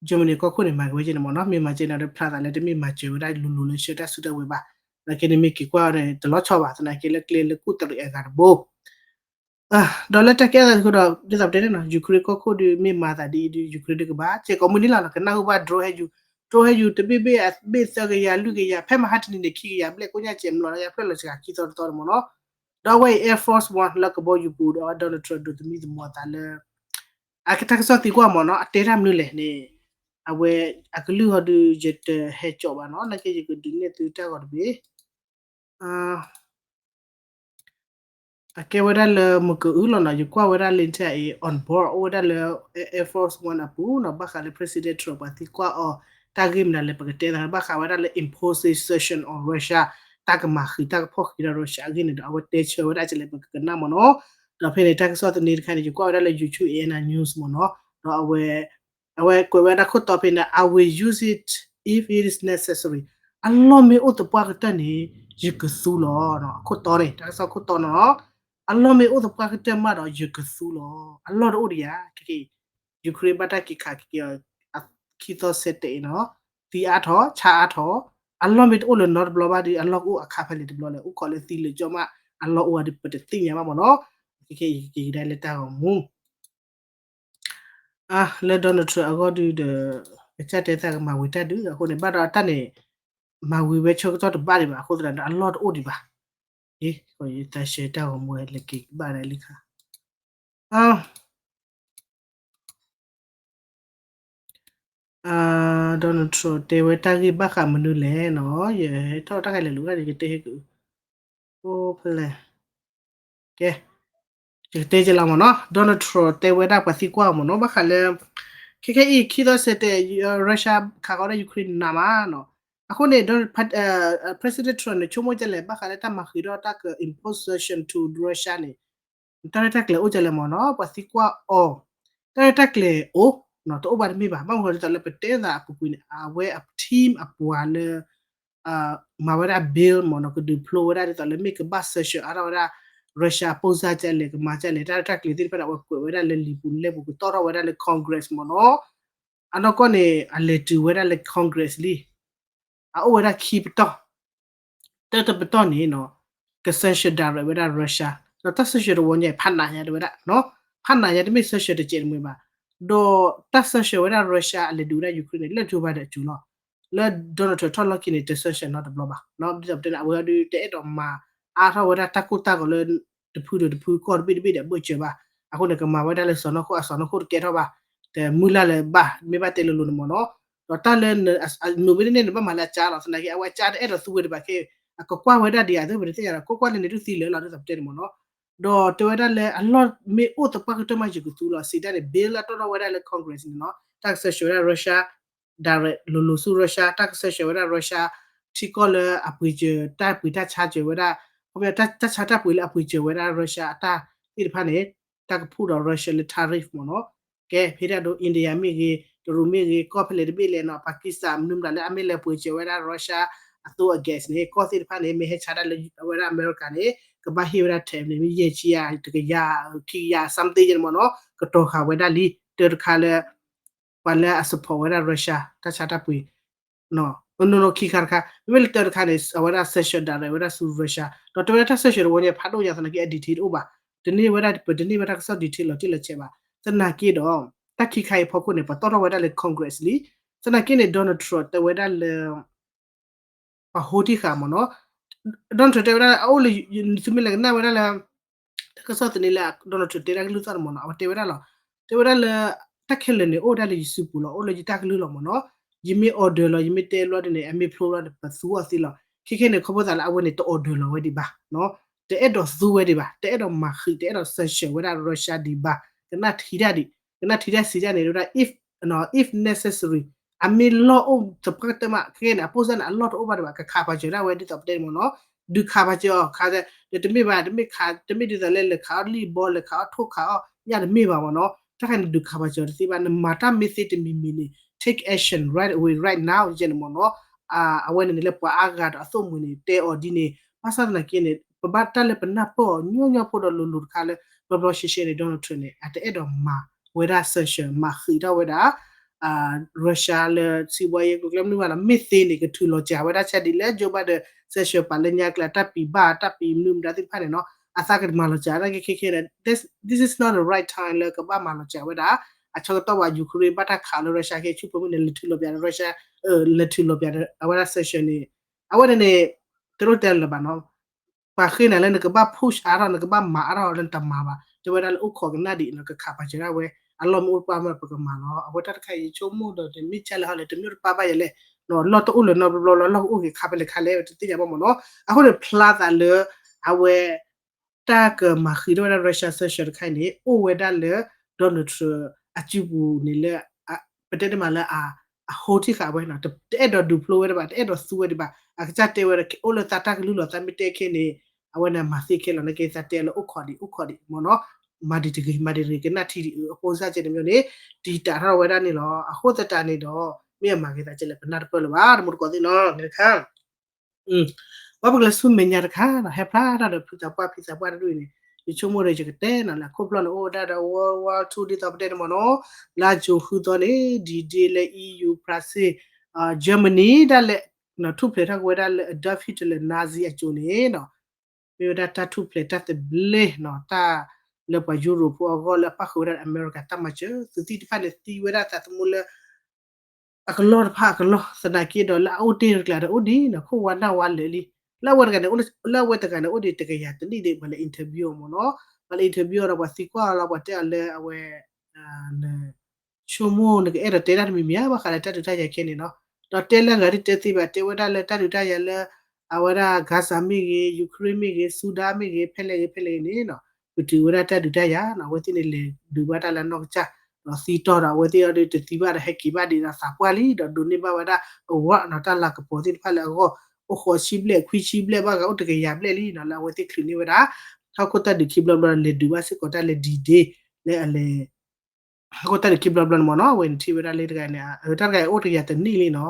Germany ကီၢ်ခိၣ်န့ၣ် မၤက့ၤဝဲကဲန့ၣ်မ့ၢ်နီၤ, မ့ၢ်မၤက့ၤန့ၣ်ဒီး ဖျါသးလၢတမ့ၢ်မၤစၢၤဝဲဒၣ်လိၤလိၤလၢဆှၢတၢ်စုတၢ်ဝဲၤဘၣ်, သနာ်က့န့ၣ်မ့ၢ်က့ၤကွၢ်န့ၣ် တလီၤဆီဘၣ်, သနာ်က့လၢကျဲလၢကူၣ်တရံးအဂၤတဘိ ဒီးလၢတၢ်ကဲအသးအဃိဒီး ဒ်သိးပတဲန့ၣ်နီၤ Ukraine ကီၢ်ခိၣ်ဒုး မ့ၢ်မၤသးဒ်အံၤဒုး Ukraine ဒုးကဘၣ် ကဲကိးမုၢ်နံၤလီၤနီၤ, ကနၢ်ဟူဘၣ် drone ဟဲယူၤ, drone ဟဲယူၤ တဘ့ၣ်ဘ့ၣ် ဘ့ၣ်သၢကယၤ လွံၢ်ကယၤ ဖဲမဟါတနံၤန့ၣ် ခံကယၤဘျဲၣ် ကိညၣ်စဲးမျိာ်လၢယဖျၢၣ်လီၤစှၤခံသီတသီန့ၣ်မ့ၢ်နီၤ, ဒီးအဝဲအံၤ Air Force One လၢကဘီယူၤပူၤဒီး Donald Trump ဒိးသမံသမိးအသးလၢ အကတၢ်ကစီၣ်သံကွၢ်မ့ၢ်နီၤ အတဲတၢ်မနုၤလဲၣ်န့ၣ် အဝဲ အကလုၢ်ဟီဒုး ယတဟဲကၠီးဘၣ်နီၤ, နာ်က့ယကဒုးနဲၣ်သုတၢ်ဂီၤတဘ့ၣ် အကဲဝဲဒၣ်လၢမုၢ်ကအုလီၤနီၤ, ယကွၢ်ဝဲဒၣ် လၢတၢ်အံၤ on board အိၣ်ဝဲဒၣ်လၢ Air Force One အပူၤနီၤ, ဘၣ်ဃးလၢ President Trump ပှၤသံကွၢ်အီၤ တၢ်ဂ့ၢ်မနုၤလဲၣ် ပကတဲသး ဘၣ်ဃးဝဲဒၣ်လၢ imposing sanction on Russia တၢ်ကမၤဃံးတၢ်ကဖီၣ်ဃံးဒီး Russia အဂ့ၢ်န့ၣ်ဒီး အဝဲတဲဆၢဝဲဒၣ်ကလဲၣ် ပကကနၣ်မ့ၢ်နီၤ. ဒီးဖဲန့ၣ် တၢ်ကစီၣ်သန့တခါန့ၣ် ယကွၢ်ဝဲဒၣ်လၢ YouTube A N I News မ့ၢ်နီၤ. ဒီးအဝဲ အဝဲကွဲးဝဲဒၣ်ခိၣ်တီဖဲန့ၣ် I will use it if it is necessary. အလီၢ်မ့ၢ်အိၣ်သပှၢ်ကတၢၢ်န့ၣ် ယကသူလီၤ. အခိၣ်တီန့ၣ် တၢ်ကစီၣ်ခိၣ်တီနီၤ. အလီၢ်မ့ၢ်အိၣ်သပှၢ်ကတၢၢ်မးဒီး ယကသူလီၤ. အလီၢ်တအိၣ်ဒံးဧါ, ခဲကနံၣ်အံၤ Ukraine ဘၣ်တၢ်က့ၤခးက့ၤအီၤ ခံသီဆဲးတဲာ်အံၤနီၤ, သံအါထီၣ် ဆါအါထီၣ်, အလီၢ်မ့ၢ်တအိၣ်လၢၤနီတဘျီဘၣ်ဒီး အလီၢ်ကအိၣ်အခါဖဲလဲၣ်တဘျီလဲၣ်, အိၣ်ခိးလၢသံလၢာ်ကၠီမး အလီၢ်အိၣ်ဝဲဒီး ပတသ့ၣ်ညါဘၣ်မ့ၢ်နီၤ. ခဲကနံၣ်အံၤ ယကက့ၤကဒါလၢတၢ်ဂီၤမူ အါ လၢ Donald Trump အဂီၢ်ဒုဒီး ကစၢ်တဲသးကမၤဝံၤတၢ်ဒုးအဃိန့ၣ် ဘၣ်ဒီးအတၢ်န့ၣ် မၤဝံၤဝဲဆၢကတီၢ်တဘၣ်ဒံးဘၣ်အဃိသတးဒီး အလီၢ်တအိၣ်ဒံးဘၣ်. ယသးဆှၢတၢ်ဂီၤမူဝဲလဲၤက့ၤဘၣ်ဒၣ်လံခါ အါ Donald Trump တဲဝဲတၢ်ဂ့ၢ်ဘၣ်ဃးမနုၤလဲၣ်နီၤ, ယဟဲထီၣ်တၢ်ခါလဲၤလူၤတၢ်န့ၣ် ယတဲဟဲက့ၤ အိၣ်ဖဲလဲၣ် ကဲ ယကတဲက့ၤလီၤမ့ၢ်နီၤ, Donald Trump တဲဝဲဒၣ်ပှၤသံကွၢ်အီၤမ့ၢ်နီၤ, ဘၣ်ဃးလၢ ခဲခဲအံၤ ခံသီဆဲးတဲာ် Russia ခးဃီၤဒီး Ukraine နးမးနီၤ, အဃိန့ၣ် President Trump န့ၣ် ဆိကမိၣ်ဒ်လဲၣ် ဘၣ်ဃးလၢတၢ်မၤဃံးထီၣ်တၢ်က impose sanction to Russia န့ၣ် တၢ်ရဲၣ်တၢ်ကျဲၤအိၣ်ဒ်လဲၣ်မ့ၢ်နီၤ, ပှၤသံကွၢ်အီၤ, တၢ်ရဲၣ်တၢ်ကျဲၤအိၣ် တအိၣ်ဘၣ်တမ့ၢ်ဘၣ်, ဘၣ်မနုၤဒ်သိးလၢပတဲသးအပူၤကွံာ်န့ၣ် အဝဲအ team အပှၤလၢ မၤဝဲဒၣ် bill မ့ၢ်နီၤ, ကဒုးဖျိဝဲဒၣ်ဒ်သိးလၢမ့ၢ်ကဘၣ် sanction အါထီၣ်ဝဲဒၣ် Russia အပိၢ်စၢ်ကလဲၣ် ကမၤကလဲၣ်, တၢ်ရဲၣ်တၢ်ကျဲၤသ့ၣ်တဖၣ်န့ၣ် အဝဲကွဲးဝဲဒၣ်လၢလံာ်ပူၤလဲၢ်ပူၤ ကတီၢ်ထီၣ်ဝဲဒၣ်လၢ Congress မ့ၢ်နီၤ, အနီၢ်ကီၢ်န့ၣ် အလဲၤတုၤဝဲဒၣ်လၢ Congress လံ အအိၣ်ဝဲဒၣ်ခံပတီၢ်, တၢတပတီၢ်န့ၣ်နီၤ, က sanction direct ဝဲဒၣ် Russia, ဒီးတၢ် sanction တဝီညါအံၤ ဖးနးညါတဝဲဒၣ်, ဖးနးညါတမ့ၢ် sanction တစဲးတမှဲၤဘၣ်, ဒီးတၢ် sanction ဝဲဒၣ် Russia အလဲၤဒုးဝဲဒၣ် Ukraine န့ၣ် လၢ Joe Biden အစိၤလီၤ, လၢ Donald Trump ထီၣ်လီၢ်ခံန့ၣ် တ sanction နီတဘျီဘၣ်, ဒ်သိးပတဲန့ၣ် အဝဲဒုးတအဲၣ်ဒိးမၤအါထီၣ်ဝဲဒၣ်တၢ်ကိၢ်တၢ်ဂီၤလၢ တဖုဒီးတဖု ကီၢ်တဘ့ၣ်တဘ့ၣ်ဒီးအဘၢၣ်စၢၤဘၣ်, အဃိန့ၣ် ကမၤဝဲဒၣ်လၢစီၤနီၢ်ခိၣ် အစီၤနီၢ်ခိၣ်တကဲထီၣ်ဘၣ်, တမုၢ်လၢ်လၢၤဘၣ်, မ့ၢ်ဘၣ်တဲလိၤလိၤန့ၣ်မ့ၢ်နီၤ, ဒီးတၢ်လၢ နိးဘ့န့ၣ်န့ၣ် ဘၣ်မၤလၢအကါလီၤ, သနာ်က့ အဝဲအကါတအဲၣ်ဒိးသူဝဲဒံးဘၣ်ခဲ, အကကွၢ်ဝဲဒၣ်ဒံးဧါ သ့ၣ်ပတသ့ၣ်ညါဒီး ကွၢ်ကွၢ်လၢန့ၣ်ဒုးသံလၢာ်လီၤ ဒ်သိးပတဲန့ၣ်မ့ၢ်နီၤ, ဒီးတဲဝဲဒၣ်လၢအလီၢ်မ့ၢ်အိၣ်သပှၢ်ကတၢၢ်မး ယကသူလီၤ စံးတၢ်န့ၣ် bill လၢတီၢ်ထီၣ်ဝဲဒၣ်လၢ Congress န့ၣ်နီၤ, တၢ်က sanction ဝဲဒၣ် Russia direct လိၤလိၤဆူ Russia, တၢ်က sanction ဝဲဒၣ် Russia ထံကီၢ်လၢအပှ့ၤစၢၤ တၢ်ပှ့ၤတၢ်ဆါစၢၤဝဲဒၣ်, ခီပညီ တၢ်ဆါတၢ်ပှ့ၤလၢအပှ့ၤစၢၤဝဲဒၣ် Russia အတၢ်သ့ၣ်တဖၣ်န့ၣ်, တၢ်ကဖှူဒီး Russia လၢ tariff မ့ၢ်နီၤ, ကဲ ဖဲဒၣ်ဒိ India မ့ၢ်ဂ့ၤ, တရူးမ့ၢ်ဂ့ၤ, ကီၢ်ဖဲလဲၣ်တဘ့ၣ်လဲၣ်နီၤ, Pakistan မနုၤမတၤလၢအမ့ၢ်လဲၤပှ့ၤစၢၤဝဲဒၣ် Russia အသိအ gas န့ၣ်, ကီၢ်သ့ၣ်တဖၣ်န့ၣ် မ့ၢ်ဟဲဆါတၢ်လၢအဝဲဒၣ်အမဲရကၤန့ၣ် ကဘၣ်ဟ့ၣ်ဝဲဒၣ် tariff န့ၣ် မ့ၢ်ယဲၢ်ဆံယၤ, တကယၤ, ခံကယၤ something ယဲၢ်န့ၣ်မ့ၢ်နီၤ, ကတီၤဃာ်ဝဲဒၣ်လံ, တၢတခါလၢ ပှၤလၢအ support ဝဲဒၣ် Russia တၢ်ဆါတၢ်ပှ့ၤ နီၤ, နီၤ ခံခါတခါ, မ့မ့ၢ်လၢတၢတခါန့ၣ် အဝဲဒၣ် sanction direct ဝဲဒၣ်ဆူ Russia, ဒီးတဲဝဲဒၣ်တၢ် sanction တဝီန့ၣ် ဖးဒိၣ်ညါသနာ်က့ အ detail တအိၣ်ဘၣ်, တန့ၢ်ဝဲဒၣ် ပတန့ၢ်ဝဲဒၣ်တၢ်ကစီၣ် detail လီၤတံၢ်လီၤဆဲးဘၣ်, သနာ်က့ဒီး တၢ်ခံခါအံၤအဖီခိၣ်န့ၣ် ပှၤတီၣ်ထီၣ်ဝဲဒၣ်လၢ Congress လံ, သနာ်က့န့ၣ် Donald Trump တဲဝဲဒၣ်လၢ ပှၤဟိထံၣ်ဃာ်မ့ၢ်နီၤ, Donald Trump တဲဝဲဒၣ် အအိၣ်လၢ သုမ့ၢ်လဲၤကနၣ်ဝဲဒၣ်လၢ တၢ်ကစီၣ်သန့လၢ Donald Trump တဲဒၣ်ကလုၢ်သီၣ်န့ၣ်မ့ၢ်နီၤ, အဝဲတဲဝဲဒၣ်လီၤ, တဲဝဲဒၣ်လၢ တၢ်ခဲလၢာ်န့ၣ် အိၣ်ဝဲဒၣ်လၢယစုပူၤလီၤ, အိၣ်လၢယတၢ်ကလုၢ်လီၤမ့ၢ်နီၤ, ယမ့ၢ် order လီၤ ယမ့ၢ်တဲဘျီဒ်န့ၣ် အမ့ၢ်ဖျိဘျီန့ၣ် ပသူအီၤသ့လီၤ, ခဲခဲန့ၣ် ခီဖျိသးလၢအဝဲန့ၣ် တ order လီၤဝဲဒံးဘၣ်, တအဲၣ်ဒိးသူဝဲဒံးဘၣ်, တအဲၣ်ဒိးမၤဃံး တအဲၣ်ဒိး sanction ဝဲဒၣ် Russia ဒံးဘၣ်, ကနၣ်ထံတၢ်ဒံး, ကနၣ်ထံတၢ်စံးတၢ်န့ၣ် တဲဝဲဒၣ် if, if necessary အမ့ၢ်လီၢ်အိၣ်သပှၢ်ကတၢၢ်မး ခဲခဲန့ၣ် အပိၢ်စၢ်န့ၣ် အလီၢ်တအိၣ်ဘၣ်ဒံးဘၣ် ကခးပာ်စၢၤဒၣ်ဝဲဒ်သိးပတဲန့ၣ်မ့ၢ်နီၤ, ဒုးခးပာ်စၢၤအီၤ ခး ဒီးတမ့ၢ်ဘၣ် တမ့ၢ်ခး တမ့ၢ်ဒ်သိးလၢလဲၤခးအီၣ်လံၣ်ဘီ လဲၤခးအီၣ်ထိၣ်ခးအီၣ် ညၣ်တမ့ၢ်ဘၣ်မ့ၢ်နီၤ, တၢ်ခါန့ၣ် ဒုးခးပာ်စၢၤတသ့ဘၣ် နမၤတၢ်မ့ၢ်သ့တမံၤမံၤန့ၣ် take action right away right now ယဲန့ၣ်မ့ၢ်နီၤ, အဝဲန့ၣ်န့ၣ်လၢပှၤအါဂၤဒီးအသိၣ်မှံၤန့ၣ် တဲအီၤဒ်န့ၣ်, ဘၣ်ဆၣ်သနာ်က့န့ၣ် ပဘၣ်တၢ်လၢပနၢ်ပၢၢ်အီၤညီညီဖိဒီးလိၤလိၤတခါလၢ ဘျီဘျီရှဲရှဲန့ၣ် Donald Trump န့ၣ် အတအဲၣ်ဒိးမၤဝဲဒၣ် sanction မၤဃံးထီၣ်ဝဲဒၣ် Russia လၢ စီးပွားရေး ကျဲမနုၤဘၣ်လီၤ မ့ၢ်သ့န့ၣ် ကထုးလီၤစှၤဝဲဒၣ်ဆဲဒ်လဲၣ် Joe Biden sanction ပာ်လၢညါကျဲ တၢ်ပံးဘၣ် တၢ်ပံးမနုၤမတၤသ့ၣ်တဖၣ်န့ၣ်နီၤ အသးကမၤလီၤစှၤဒၣ်က့ခဲခဲန့ၣ် this, this is not the right time လၢကဘၣ်မၤလီၤစှၤဝဲဒၣ် အဆၢကတီၢ်ဝဲ Ukraine ဘၣ်တၢ်ခးလၢ Russia က့ ဆူၣ်ဖိမုၣ်န့ၣ် လဲၤထုးလီၤပၠး Russia, လဲၤထုးလီၤပၠးအဝဲဒၣ် sanction န့ၣ် အဝဲန့ၣ်န့ၣ် တလိၣ်တဲလၢၤဘၣ်နီၤ ပှၤဃ့နၤလၢနကဘၣ် push အါထီၣ် နကဘၣ်မၤအါထီၣ်လၢနတမၤဘၣ် တဲဝဲဒၣ်လၢအိၣ်ခိးကနၣ်ဒံး နကခးပာ်စၢၤဒၣ်ဝဲ အလီၢ်မ့ၢ်အိၣ်ပှၢ်မ့ၢ်ပကမၤလီၤ အဝဲတၢ်တခါအံၤယဆိကမိၣ်ဒီးတမ့ၢ်ကၢ်လဲၣ်ဟီလဲၣ် တမ့ၢ်တပၢ်ဘၣ်ယဲလဲၣ် လီၢ်တအိၣ်လၢၤနီတဘျီဘျီလီၤ လီၢ်ကအိၣ်က့ၤခါဖဲလဲၣ်ခါလဲၣ် တသ့ၣ်ညါဘၣ်မ့ၢ်နီၤ အဃိန့ၣ်ဖျါသးလၢ အဝဲ တၢ်ကမၤဃံးထီၣ်ဝဲဒၣ် Russia sanction တခါအံၤန့ၣ် အိၣ်ဝဲဒၣ်လၢ Donald Trump အစုပူၤန့ၣ်လၢ ပတဲတမံၤလၢအ အဟိထံၣ်ဃာ်ဝဲနီၤ, တအဲၣ်ဒိးဒုးဖျိဝဲဒၣ်ဘၣ်, တအဲၣ်ဒိးသူဝဲဒံးဘၣ်, အကစၢ်တဲဝဲဒီး အိၣ်လၢသးတၢ်ကလုၢ်လီၤ, သးမ့ၢ်တဲခဲန့ၣ် အဝဲန့ၣ်မၤသ့ခဲလီၤ, နကသးတဲလၢအိၣ်ခိးဒံး အိၣ်ခိးဒံးမ့ၢ်နီၤ, မၤဒံးတဂ့ၤ မၤဒံးတဂ့ၤ ကနၣ်ထံဒံးအဃိစၢ်ကဲန့ၣ်မ့ၢ်န့ၣ် တံာ်တာ်ထီၣ်ဝဲဒၣ်န့ၣ်လီၤ. အဃိသတးန့ၣ်ဒီး မ့ၢ်အမၤဂ့ၤသးကဲလဲၣ် ပနၢ်တပၢၢ်လၢၤဘၣ် တမူတကိးသ့ၣ်နီၤ န့ၣ်တခါ ပှၤပကလဲၤဆူမဲာ်ညါတခါနီၤ, ဟဲဖျါတၢ်ဒီးဖုသးပှၢ်ဖံသးပှၢ်တဒူၣ်အံၤန့ၣ်, ယဆိကမိၣ်ဒီးယကတဲနီၤ လၢခိၣ်ဖျီၣ်န့ၣ်အိၣ်ဝဲဒၣ်ဒီး World War Two ဒ်သိးပတဲန့ၣ်မ့ၢ်နီၤ, လါ June ဃုသီန့ၣ် D-Day လၢ E U ဖရၣ်စ့ၣ် Germany ဒၣ်လဲာ် ထူၣ်ဖျဲးထီၣ်က့ၤဝဲဒၣ်လၢ Adolf Hitler Nazi အစိၤန့ၣ်နီၤ, မ့ၢ်ဝဲဒၣ်တၢ်ထူၣ်ဖျဲးတၢ်သဘျ့နီၤ, တၢ်လၢပှၤယူရိၤဖိအဂီၢ်လၢအပၣ်ဃုာ်ဝဲဒၣ်အမဲရကၤတၢ်မၤစၢၤ, သုးသ့ၣ်တဖၣ်န့ၣ်သံဝဲဒၣ်သးသမူလၢ အကလီၢ်တဖၣ်အကလီၢ်, သနာ်က့ဒီးလၢအအိၣ်တ့ၢ်တကျါဒီးအိၣ်ဒံးနီၤ, ခိၣ်ဝါနၢ်ဝါလၢာ်လံ, လၢအဝဲတဂၤန့ၣ် လၢအဝဲတဂၤန့ၣ် အိၣ်ဒံးတကယၤတနံၣ်ဒီး ပှၤလဲၤ interview အီၤမ့ၢ်နီၤ, ပှၤလဲၤ interview အီၤဒီးပှၤသံကွၢ်အီၤလီၤ, ပှၤတဲအီၤလၢအဝဲ နဆိကမိၣ်နကအဲၣ်ဒိးတဲတၢ်တမံၤမံၤဧါ, ဘၣ်ဃးလၢတၢ်ဒုးတၢ်ယၤခဲန့ၣ်နီၤ, ဒီးတဲလၢအဂၤဒ်တဲသ့ဘၣ်, တဲဝဲဒၣ်လၢတၢ်ဒုးတၢ်ယၤလၢ အဝဲဒၣ် Gaza မ့ၢ်ဂ့ၤ, Ukraine မ့ၢ်ဂ့ၤ, Sudan မ့ၢ်ဂ့ၤ, ဖဲလဲၣ်ဂ့ၤဖဲလဲၣ်ဂ့ၤန့ၣ်နီၤ, ပတုာ်ဝဲဒၣ်တၢ်ဒုးတၢ်ယၤနီၤ, အဝဲသ့ၣ်န့ၣ်လဲၤဒုးဘၣ်တၢ်လၢအနီၢ်ကစၢ်, ဒီးသံတီၢ်ဒီး အဝဲသ့ၣ်အီၤဒီးတသံဘၣ်ဒီးဟဲက့ၤဘၣ်ဒံးဒီးသးပှၢ်လံ, ဒီးဒိးန့ၢ်ဘၣ်ဝဲဒၣ်အဝီနီၤ, တၢ်လၤကပီၤသ့ၣ်တဖၣ်လၢအဂီၢ်, အိၣ်ဃိးဆံဘျဲၣ် ခွံဆံဘျဲၣ် ဘၣ်ဂၤအိၣ်တကယၤဘျဲၣ်လံနီၤ, လၢအဝဲသ့ၣ်ချုးန့ၢ်ဝဲဒၣ် ဟီၣ်ခိၣ်တၢ်ဒုးခံဘျီဘျီ လဲၤဒုးဘၣ်စ့ၢ်ကီးတၢ်လၢ D-Day လၢအလဲၤ ဟီၣ်ခိၣ်တၢ်ဒုးခံဘျီဘျီန့ၣ်မ့ၢ်နီၤ, အဝဲန့ၣ်ထံၣ်ဝဲဒၣ်လၢတဂၤန့ၣ်, တၢ်တဂၤအံၤအိၣ်တကယၤတနံၣ်လံနီၤ,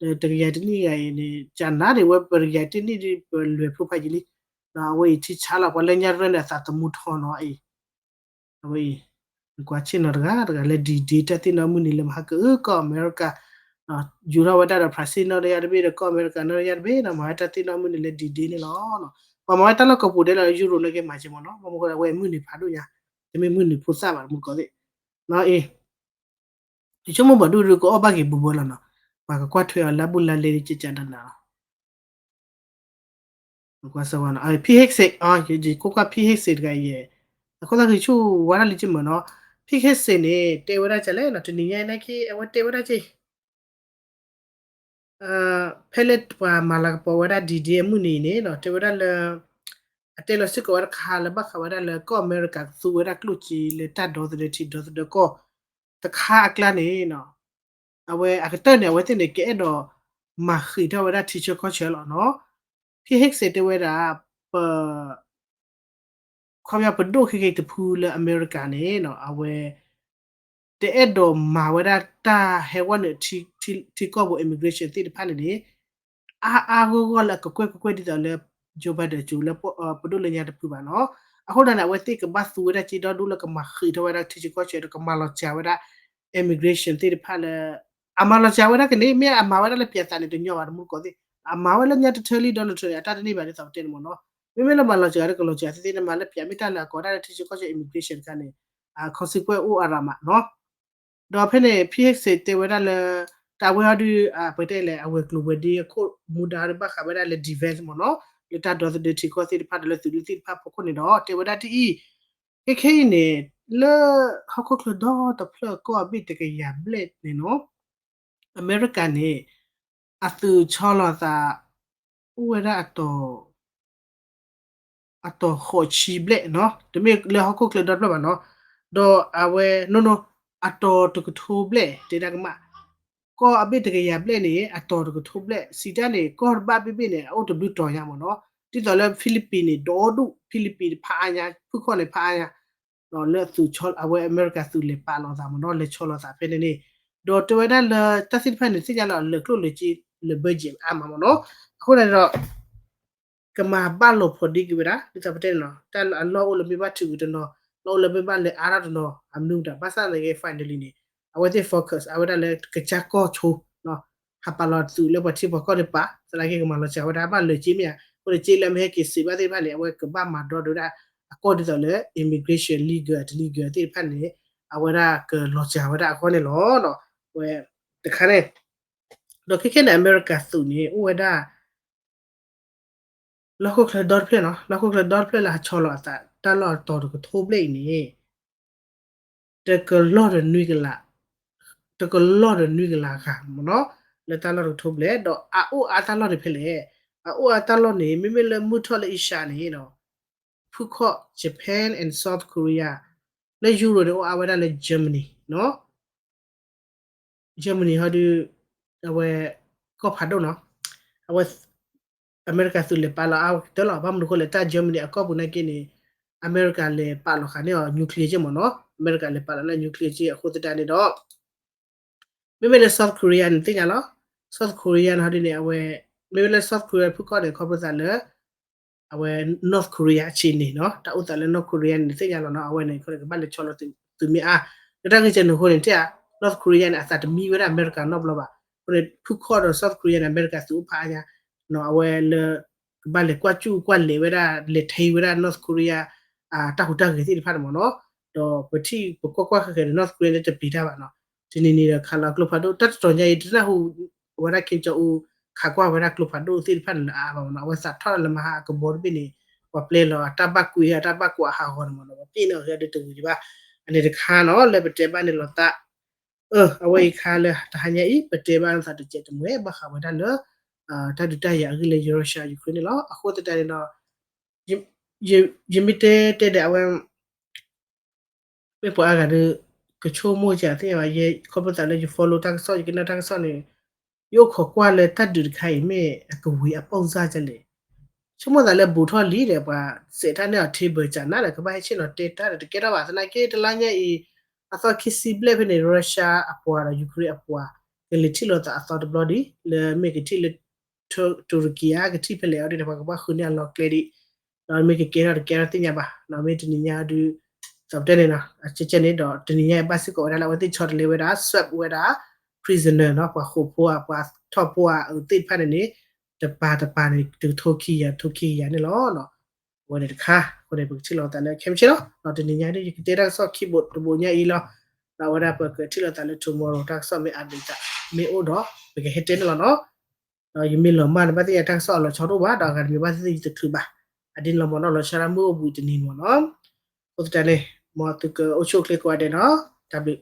ဒီးတကယၤတနံၣ်ဂၤအံၤန့ၣ် ကနၤဒံးဝဲ ပတကယၤတနံၣ်ဒ်ပလဲၤဖျိဖးယံာ်လံ, ဒီးအဝဲအံၤထံဆါလီၤ ပှၤလၢညါတရၢၢ်န့ၣ် အသးသမူထီနီၤအံၤ, အဝဲအံၤ နကွၢ်ဆ့ၣ်နီၤတဂၤတဂၤလၢ D-Day တၢ်သ့ၣ်နီၣ်မုၢ်နံၤလၢမဟါကအုၣ်ကီၢ်အမဲရကၤ ယူၤထီၣ်ဝဲဒၣ်ဒီး ဖရၣ်စ့ၣ်နီၣ်တယၢ်တဘ့ၣ်ဒီး ကီၢ်အမဲရကၤနီၣ်တယၢ်တဘ့ၣ်ဒီး မၤဝဲတၢ်သ့ၣ်နီၣ်မုၢ်နံၤလၢ D-Day န့ၣ်လီၤ. ပှၤမၤဝဲတၢ်လီၢ်ကိးပူၤဒဲးလီၤ ယူရိၤန့ၣ်က့ၤမၤက့ၤမ့ၢ်နီၤ, ဘၣ်မနုၤဃိလၢအဝဲအမုၢ်နံၤဖးဒိၣ်ညါ, တမ့ၢ်မုၢ်နံၤဖိသၣ်ဘၣ် မုၢ်ကီၢ်သ့ၣ်, အံၤ ယဆိကမိၣ်ပှၤဒိၣ်ဒိၣ်ကအီၣ်ဘၣ်က့ၤဘူးဘူးလီၤနီၤ, ပှၤကကွၢ်ထွဲအီၤလၢအဘူးလါလဲလံကကနၤနီၤ ကွၢ်စၢၤဝဲနီၤ, Pete Hegseth အံၤ ယကွၢ်ကွၢ် Pete Hegseth တဂၤအံၤ, အဃိသတးက့ၤဆူဝဲဒၣ်လံကမၢ်နီၤ, Pete Hegseth န့ၣ် တဲဝဲဒၣ်ကလဲၣ်နီၤ, တနံၤညါအံၤနာ်က့ အဝဲတဲဝဲဒၣ်က့ၤ ဖဲလၢပှၤမၤလၤကပီၤဝဲဒၣ် D-Day အမုၢ်နံၤအံၤန့ၣ်နီၤ, တဲဝဲဒၣ်လၢ အတဲလီၤစ့ၢ်ကီးဝဲတခါလၢဘၣ်ဃးဝဲဒၣ်လၢကီၢ်အမဲရကၤကသူဝဲဒၣ်ကျိၣ်စ့လၢတၢ်ဒီသဒၢထံဒီသဒၢကီၢ် တခါအကျါန့ၣ်နီၤ, အဝဲအကတၢၢ်န့ၣ် အဝဲသ့ၣ်န့ၣ် ကအဲၣ်ဒိးမၤဃံးထီၣ်ဝဲဒၣ်ထံဆၢကီၢ်ဆၢလီၤနီၤ, Pete Hegseth တဲဝဲဒၣ် ပ ခီပညီပဒိၣ်ခဲက့ၤတဖုလၢအမဲရကၤန့ၣ်နီၤ, အဝဲ တအဲၣ်ဒိးမၤဝဲဒၣ်တၢ်ဟဲဝဲနုာ် ထံကီၢ်ပူၤ immigration သ့ၣ်တဖၣ်န့ၣ်န့ၣ် အါအါဂီၢ်ဂီၢ်လၢအကကွဲၢ်ကကွဲၢ်ဒ်သိးလၢ Joe Biden ကၠိလၢပဒိၣ်လၢညါတဖုဘၣ်နီၤ, အဃိသတးန့ၣ် အဝဲသ့ၣ်ကဘၣ်သူဝဲဒၣ်က့ဒီဒူၣ်လၢကမၤဃံးထီၣ်ဝဲဒၣ်ထံဆၢကီၢ်ဆၢဒီးကမၤလီၤစှၤဝဲဒၣ် immigration သ့ၣ်တဖၣ်လၢ အမၤလီၤစှၤဝဲဒၣ်ကန့ၣ် မ့ၢ်အမၤဝဲဒၣ်လၢပၠးသးန့ၣ် တညီဘၣ် တမူတကိးသ့ၣ်, အမၤဝဲလၢညါတထၢလံ Donald Trump န့ၣ် အတၢ်တန့ၢ်ဘၣ်ဒ်သိးပတဲန့ၣ်မ့ၢ်နီၤ, မ့မ့ၢ်လၢမၤလီၤစှၤဒီးကလီၤစှၤသ့သ့န့ၣ် မၤလၢပၠး မ့ၢ်တၢ်လၢအကိးဒၣ်လၢထံဆၢကီၢ်ဆၢ immigration တခါန့ၣ် consequence အိၣ်အါရၤမးနီၤ, ဒီးဖဲန့ၣ် Pete Hegseth တဲဝဲဒၣ်လၢ တၢ်ဝဲဟီဒုး ပတဲလဲၣ် အဝဲၤကျိၤဝဲၤဒ့အခိၣ်မူဒါဒီးဘၣ်ဃးဝဲဒၣ်လၢ defense မ့ၢ်နီၤ, လၢတၢ်ဒီသဒၢထံကီၢ်သ့ၣ်တဖၣ်ဒီးလၢသုးဒုသ့ၣ်တဖၣ်ဖီခိၣ်န့ၣ်ဒီး တဲဝဲဒၣ်ဒ်အံၤ, ခဲခဲအံၤန့ၣ် လၢဟီၣ်ခိၣ်ချၢဒီတဖျၢၣ်ကီၢ်အဘ့ၣ်တကယၤဘျဲၣ်န့ၣ်နီၤ, အမဲရကၤန့ၣ် အသုးဆီလီၤသး အိၣ်ဝဲဒၣ်အတီၤ အတီၤဃိးဆံဘျဲၣ်နီၤ, တမ့ၢ်လၢဟီၣ်ခိၣ်ချၢဒီတဖျၢၣ်ဘၣ်နီၤ, ဒီးအဝဲ နီၢ်နီၢ် အတီၤတကထိဘျဲၣ် တဲဒၣ်ကမၣ်, ကီၢ်အဘ့ၣ်တကယၤဘျဲၣ်န့ၣ် အတီၤတကထိဘျဲၣ် စံးတၢ်န့ၣ် ကီၢ်တဘၣ်ဘ့ၣ်ဘ့ၣ်န့ၣ် အအိၣ်တဘျုးတီၤညါမ့ၢ်နီၤ, ဒ်သိးလၢ Philippines န့ၣ် ဒီဒူၣ် Philippines တဖၣ်အါညါ ဖုၣ်ခီၣ်န့ၣ်ဖးအါညါ လၢအသုးဆီ အဝဲအမဲရကၤသုးလဲၤပာ်လီၤသးမ့ၢ်နီၤ လဲၤဆီလီၤသးဖဲန့ၣ်န့ၣ်, ဒီးတဲဝဲဒၣ်လၢ တၢ်သ့ၣ်တဖၣ်န့ၣ် သ့ၣ်ညါလၢလၢာ်ကျိၣ်လၢာ်စ့ လၢာ် budget အါမးမ့ၢ်နီၤ, အဃိန့ၣ်ဒီး ကမၤဘၣ်လိာ်ဖိးဒ့က့ၤဝဲဒၣ် ဒ်သိးပတဲန့ၣ်နီၤ တၢ်အလီၢ်အိၣ်လၢမ့ၢ်ဘၣ်ထုးက့ၤတနီၤ လီၢ်အိၣ်လၢမ့ၢ်ဘၣ်လဲၤအါထီၣ်တနီၤ အမနုၤမတၤ ဘၣ်ဆၣ်သနာ်က့ finally န့ၣ် အဝဲသ့ၣ် focus အဝဲဒၣ်လၢကစၢ်ကီၢ်ဆိ ဟးပာ်လီၤသုးလၢပှၤထံပှၤကီၢ်န့ၣ်ပာ် သနာ်က့ကမၤလီၤစှၤဝဲဒၣ် ဘၣ်လၢာ်စ့မ့ၢ်ဧါ အဃိန့ၣ် စ့လၢမ့ၢ်ဟဲက့ၤစံးဘၣ်သ့ၣ်တဖၣ်န့ၣ် အဝဲကဘၣ်မၤဒီဒုးဒၣ် အကီၢ်ဒ်သိးလၢ immigration legal တ legal သ့ၣ်တဖၣ်န့ၣ် အဝဲဒၣ်ကလီၤစှၤဝဲဒၣ်အဂီၢ်န့ၣ်လီၤ. ဝဲတခါန့ၣ် ဒီးခဲခဲန့ၣ် အမဲရကၤသုးန့ၣ် အိၣ်ဝဲဒၣ် လီၢ်ခိၣ်ချၢဒီတဖျၢၣ်နီၤ လီၢ်ခိၣ်ချၢဒီတဖျၢၣ်လၢဟးဆီလီၤအသး တၢ်လီၢ်အတီၤတကထိဘျဲၣ်အံၤန့ၣ် တကလီၢ်ဒီးနွံကလး တကလီၢ်ဒီးနွံကလးဂၤမ့ၢ်နီၤ လၢတၢ်လီၢ်တကထိဘျဲၣ် ဒီးအအိၣ်အါတၢ်လီၢ်န့ၣ်ဖဲလဲၣ် အအိၣ်အါတၢ်လီၢ်န့ၣ် မ့မ့ၢ်လၢမုၢ်ထီၣ်လၢ Asia န့ၣ် ဖုၣ်ခီၣ် Japan and South Korea လၢ Europe န့ၣ် အိၣ်အါဝဲဒၣ်လၢ Germany နီၤ Germany ဟီဒုး အဝဲ ကီၢ်ဖးဒိၣ်နီၤ အဝဲ အမဲရကၤသုးလဲၤပာ်လီၤအါကတၢၢ်လီၤ. ဘၣ်မနုၤအဃိလဲၣ် တၢ် Germany အကီၢ်ပူၤနာ်က့န့ၣ် အမဲရကၤလဲၤပာ်လီၤဃာ်န့ၢ်အီၤ nuclear က့မ့ၢ်နီၤ အမဲရကၤလဲၤပာ်လီၤန့ၢ် nuclear က့အဃိသတးန့ၣ်ဒီး မ့မ့ၢ်လၢ South Korea န့ၣ်သ့ၣ်ညါလီၤ. South Korea န့ၣ်ဟီဒုးန့ၣ် အဝဲ မ့မ့ၢ်လၢ South Korea ဖုၣ်ခီၣ်န့ၣ် ခီဖျိသးလၢ အဝဲ North Korea အဆံးန့ၣ်နီၤ တၢ်အိၣ်သးလၢ North Korea န့ၣ်သ့ၣ်ညါလီၤနီၤ အဝဲန့ၣ် ကဘၣ်လဲၤဆီလီၤသုးမ့ၢ်အါ လၢတၢ်ဂ့ၢ်ကဲန့ၣ်အဃိန့ၣ် တဲ North Korea န့ၣ် အသးတမံဝဲဒၣ်အမဲရကၤနီတဘျီဘၣ်. အဃိန့ၣ် ဖုၣ်ခီၣ်ဒီး South Korea န့ၣ် အမဲရကၤသုးအိၣ်ဖးအါညါ အဝဲလၢ ကဘၣ်လဲၤကွၢ်စူၣ်ကွၢ်လဲၤဝဲဒၣ် လဲၤထံဝဲဒၣ် North Korea တၢ်ဟူးတၢ်ဂဲၤသ့ၣ်တဖၣ်န့ၣ်မ့ၢ်နီၤ ဒီးပထံၣ်ပကွၢ်ကွၢ်ဃဲၤဃဲၤန့ၣ် North Korea န့ၣ်တပျံၤတၢ်ဘၣ်နီၤ တနံၤနံၤဒီးခးလီၤကျိဖးဒိၣ် တၢ်တတီၤညါအံၤ တနၢ်ဟူဝဲဒၣ် Kim Jong Un ခးကွၢ်ဝဲဒၣ်ကျိဖးဒိၣ်သ့ၣ်တဖၣ်န့ၣ်လၢအါဘၣ်မ့ၢ်နီၤ အဝဲသးထီၣ်လၢမဟါအကဘီတဘ့ၣ်န့ၣ် ပှၤပျဲလီၤအတၢ်ဘၣ်ကွံာ်အတၢ်ဘၣ်ကွံာ်အဟးဂီၤန့ၣ်မ့ၢ်နီၤ ပှၤပျဲန့ၢ်အီၤဒီးတဂ့ၤဒံးဘၣ် အန့ၣ်တခါနီၤ လၢပတဲဘၣ်န့ၣ်လီၤသး အဝဲအံၤခါလၢတဟါညါအံၤ ပတဲဘၣ်န့ၣ်သးတစဲးတမှဲဘၣ်ဃးဝဲဒၣ်လၢ တၢ်ဒုးတၢ်ယၤအဂ့ၢ်လၢ Russia Ukraine န့ၣ်လီၤ. အဃိသတးန့ၣ်ဒီး ယမ့ၢ်တဲတဲဒီးအဝဲ မ့ၢ်ပှၤအါဂၤဒီး ကဆိကမိၣ်ကသ့ၣ်ညါဘၣ် ယခီဖျိသးလၢယ follow တၢ်ကစီၣ် ယကနၣ်တၢ်ကစီၣ်န့ၣ် ယအိၣ်ခိးကွၢ်လၢတၢ်ဒုးတခါအံၤ မ့ၢ်အကဝံၤအပိၢ်စၢ်ကလဲၣ် ဆိကမိၣ်သးလၢဘူးထီၣ်လံဒီး ပှၤစဲးထၣ်န့ၢ်အီၤ table ကနၣ်ဒီး ကဘၣ်ဟဲဆ့ၣ်နီၤတဲတၢ်ဒီး တကဲထီၣ်ဘၣ်သနာ်က့ တလါညါအံၤ အသီခံဆံဘျဲၣ်ဖဲန့ၣ် Russia အပှၤဒီး Ukraine အပှၤ ကလဲၤထံၣ်လိာ်သးအသီတဘျီဒံး လၢမ့ၢ်ကထံၣ်လၢ တူရကံဧါ ကထံၣ်ဖဲလဲၣ်အီၤဒ်န့ၣ် ပှၤကဘၣ်ဃုန့ၢ်အလီၢ်ကျဲဒံး ဒီးမ့ၢ်ကကဲထီၣ်တကဲထီၣ်သ့ၣ်ညါဘၣ် မ့ၢ်တနံၤညါအီၤဒုး သးပတဲန့ၣ်နီၤ အကဲကဲန့ၣ်ဒီး တနံၤညါအံၤဘၣ်စ့ၢ်ကီးဝဲဒၣ်လၢအဝဲသ့ၣ်ဆီတလဲဝဲဒၣ် swap ဝဲဒၣ် prisoner နီၤ ပှၤဃိးဖိဧါ ပှၤထီၣ်ဖိဧါ အဝဲသ့ၣ်တဖၣ်န့ၣ်န့ၣ် တပၤတပၤန့ၣ် တကထိခံကယၤ ထိခံကယၤန့ၣ်လီၤ. အဝဲန့ၣ်တခါ အဃိန့ၣ် ပကထံၣ်လိာ်သးလၢခဲမုၢ်ဆ့ၣ်လီၤ. ဒီးတနံၤညါဒ်ယကတဲတၢ်ကစီၣ်ခံဘိးတဘိးညါအံၤလီၤ. ဒီးအဝဲဒၣ်ပကထံၣ်လိာ်သးလၢ tomorrow တၢ်ကစီၣ်မ့ၢ် update မ့ၢ်အိၣ်ဒီး ပကဟဲတဲန့ၣ်လီၤနီၤ. ဒီးယမ့ၢ်လီၤမၢ်န့ၣ် ဘၣ်သ့ၣ်ညါတၢ်ကစီၣ်အလီၤဆီတအိၣ်ဘၣ် ဒီးအဂၤတမံၤဘၣ်သ့ၣ်သ့ၣ်ယတချုးဘၣ်. အဒ်န့ၣ်လီၤမ့ၢ်နီၤ လီၤဆီဒၣ်မုၢ်အိၣ်ဘှံးတနံၤမ့ၢ်နီၤ. အဃိသတးန့ၣ် မ်သုကအိၣ်ဆူၣ်အိၣ်ချ့ကိးဂၤဒဲးနီၤ. တၢ်ဘျုး